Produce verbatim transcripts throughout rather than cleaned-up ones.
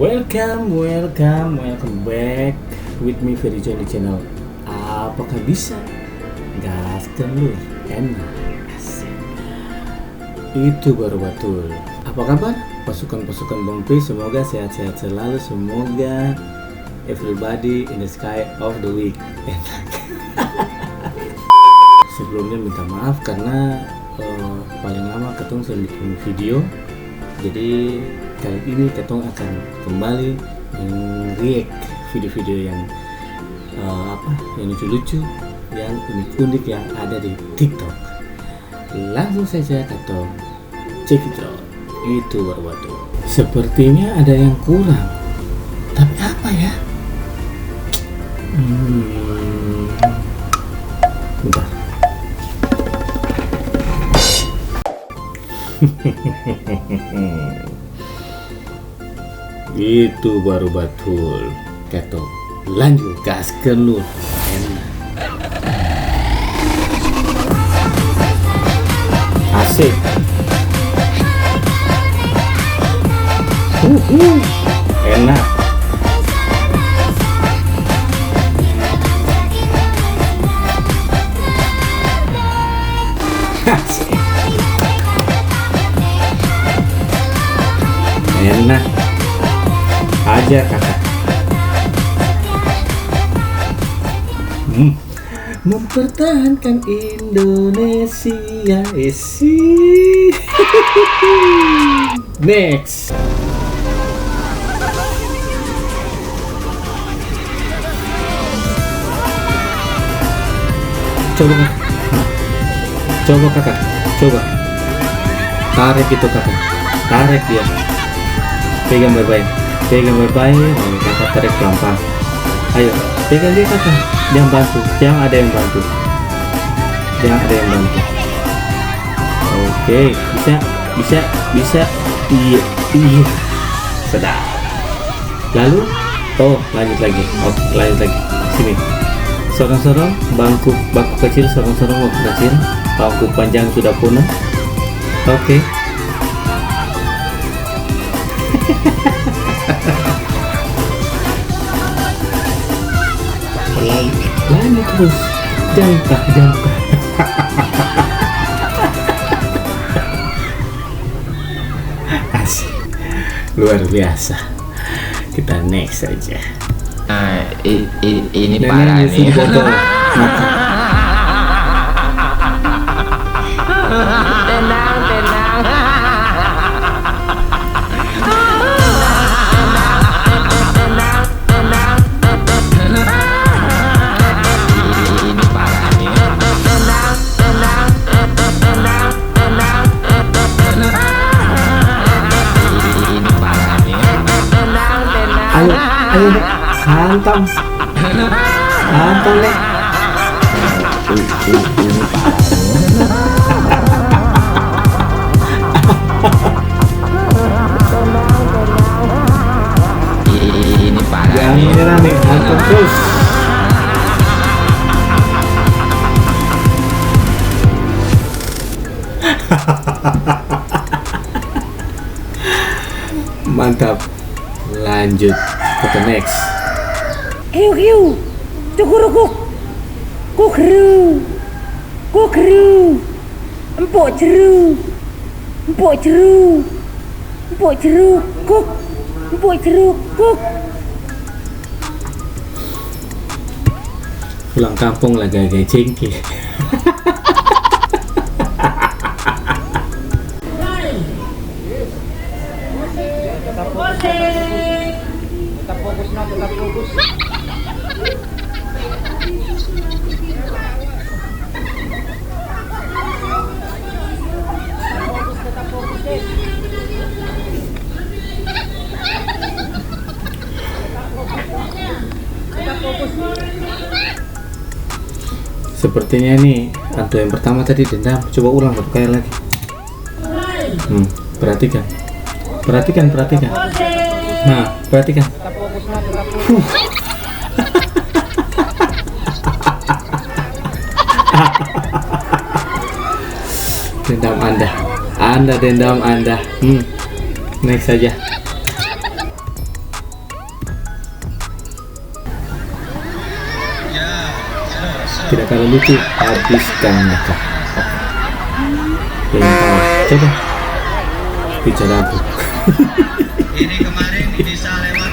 Welcome, welcome, welcome back with me, Ferry John, di channel Apakah Bisa? Gaskan Lur. Enak. Asik. Itu baru batul. Apa kabar pasukan-pasukan Bang P? Semoga sehat-sehat selalu, semoga everybody in the sky of the week. Enak. Sebelumnya minta maaf karena, eh, paling lama katong seng bikin video. Jadi kali ini katong akan kembali meng-react video-video yang, eh, apa, yang lucu-lucu, yang unik-unik yang ada di TikTok. Langsung saja katong cekidot. Itu baru batul. Sepertinya ada yang kurang. Tapi apa ya? Hmm, bentar. Itu baru batul. Katong lanjut gaskan dulu. Enak. Asik. Uhuh. Enak. Enak. Ajar, Kakak. Hmm. Mempertahankan Indonesia, esi. Next. Coba, Kak. Nah. Coba, Kakak. Coba. Tarek itu, Kakak. Tarek dia. Pegang bae-bae. Pegang bae-bae, lalu Kakak tarek pelan-pelan. Ayo, pegang dia, Kakak. Jang bantu. Jang ada yang bantu. Jang ada yang bantu. Oke, bisa, bisa, bisa. Iya, iya. Sedap. Lalu, oh, lanjut lagi. Oke, lanjut lagi. Sini. Sorong-sorong, bangku, bangku kecil, sorong-sorong, bangku kecil. Bangku panjang sudah punah. Oke. Lanjut, lanjut terus. Jangka, jangka. Asik. Luar biasa. Kita next saja. Nah, i-, i-, ini parah nih. Nenek nyusu di botol. Tenang, tenang. Ini parah nih. Ayo, ayo, Dek. Hantam. Hantam, Dek. Ini parah nih. Jangan menyerah nih, hantam terus. Mantap. Lanjut ke the next. Kiu, kiu. Cukurukuk. Kukru. Kukru. Empuk ceru. Empuk ceru. Empuk ceru. Kuk. Empuk ceru. Kuk. Pulang kampung lah gai-gai cengke. Tetap fokus, Nak, tetap fokus. Sepertinya nih, hantu yang pertama tadi dendam. Coba ulang satu kali lagi. Hmm, perhatikan. Perhatikan, perhatikan. Nah, perhatikan. Huh. Dendam Anda. Anda dendam Anda. Hmm. Next saja. Tidak kalah lucu, habiskan mata. Yang tahu, coba. Pizza dabu. Ini kemarin bisa lewat.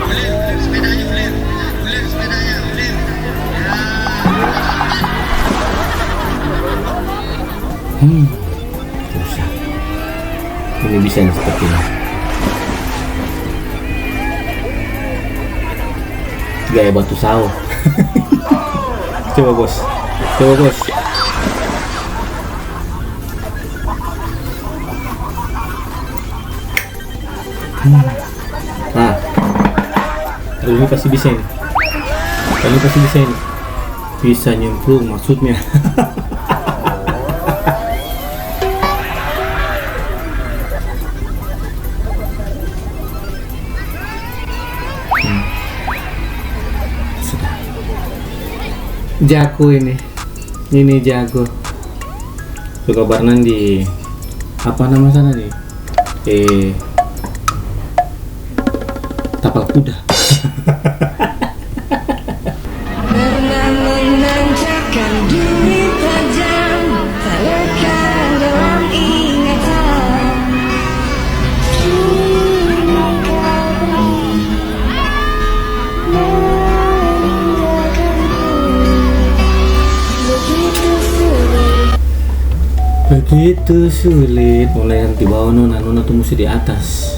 Ulir, ulir sepedanya, ulir. Ulir sepedanya, ulir. Ya. Hmm, susah. Ini bisa nih sepertinya. Gaya batu sawo. Coba, Bos. Coba, Bos. Hmm. Nah. Kali ini pasti bisa ini. Kali ini pasti bisa ini. Bisa nyemplung maksudnya. Hmm. Sudah. Jago ini. Ini jago. Suka barenang di, apa nama sana, di, eh, tapal kuda. Pernah menanjakan duri tajam, tak lekang dalam ingatan. Kini kau pergi. Begitu sulit, mulai yang di bawah nona, nona tuh musti di atas.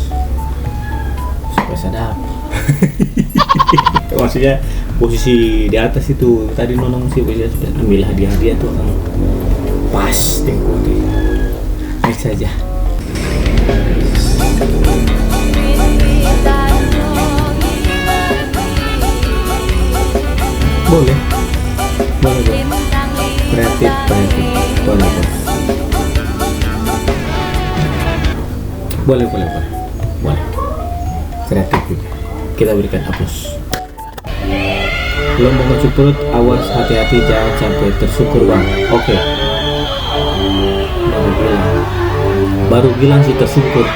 Supaya sadap. Maksudnya, posisi di atas itu, tadi nona musti posisi sudah ambil hadiah-hadiah tuh, akang pas deng kode. Next saja. Boleh. Boleh, boleh. Kreatif, kreatif. Boleh, boleh. Boleh, boleh, boleh. Boleh. Kreatif juga. Kita berikan aplaus. Lomba macu perut, awas hati-hati jangan sampe tersungkur, Bang. Oke. Baru bilang. Baru bilang sih tersungkur.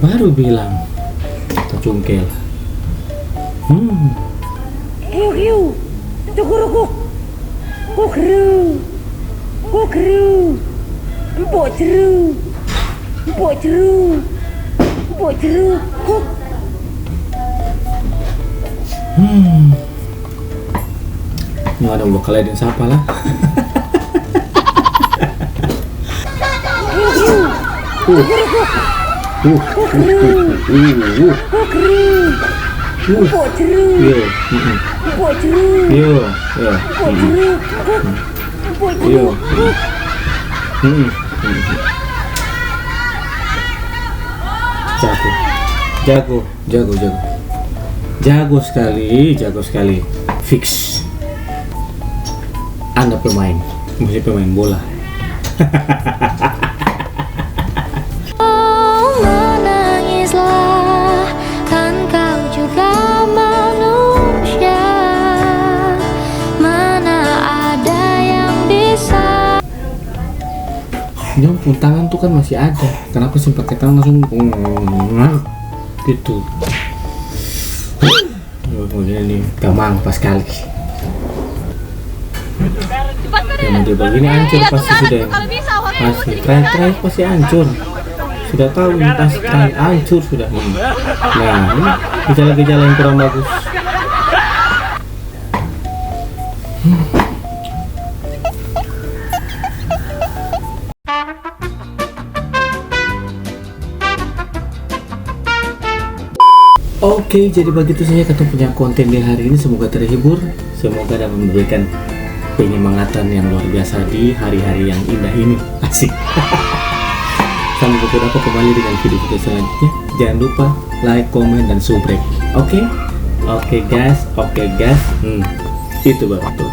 Baru bilang tacungkel. Hmm. Hiu, hiu. Cukurukuk. Kukru. Kukru. Empuk ceru. Empuk ceru. Empuk ceru. Kuk. Hmm. Ini ada bakal deng sapa lah. Uh. Uh, uh, uh, uh, uh, uh. Empuk ceru. Yo, mm-mm. Empuk ceru. Yo, yo. Empuk ceru. Yo. Mm-mm. Mm-mm. Jago. Jago. Jago, jago. Jago skali, jago skali. Fix. Anda pemain. Maksudnya pemain bola. Oh, menangislah, kan kau juga manusia. Mana ada yang bisa. Dong pung tangan tuh kan masih ada. Kenapa seng pake tangan langsung gitu? Yo, begini nih, gampang, pas kali. Yang model begini hancur pasti sudah. Pasti, terakhir-terakhir pasti hancur. Sudah tahu ini pasti terakhir, hancur sudah. Hmm. Nah, ini gejala-gejala yang kurang bagus. Oke, jadi bagitu saja katong punya konten di hari ini. Semoga terhibur, semoga dapat memberikan penyemangatan yang luar biasa di hari-hari yang indah ini. Asik. Sampai berjumpa kembali dengan video-video selanjutnya. Jangan lupa like, komen, dan subrek. Oke? Oke, guys. Oke, guys. Hmm. Itu baru tuh.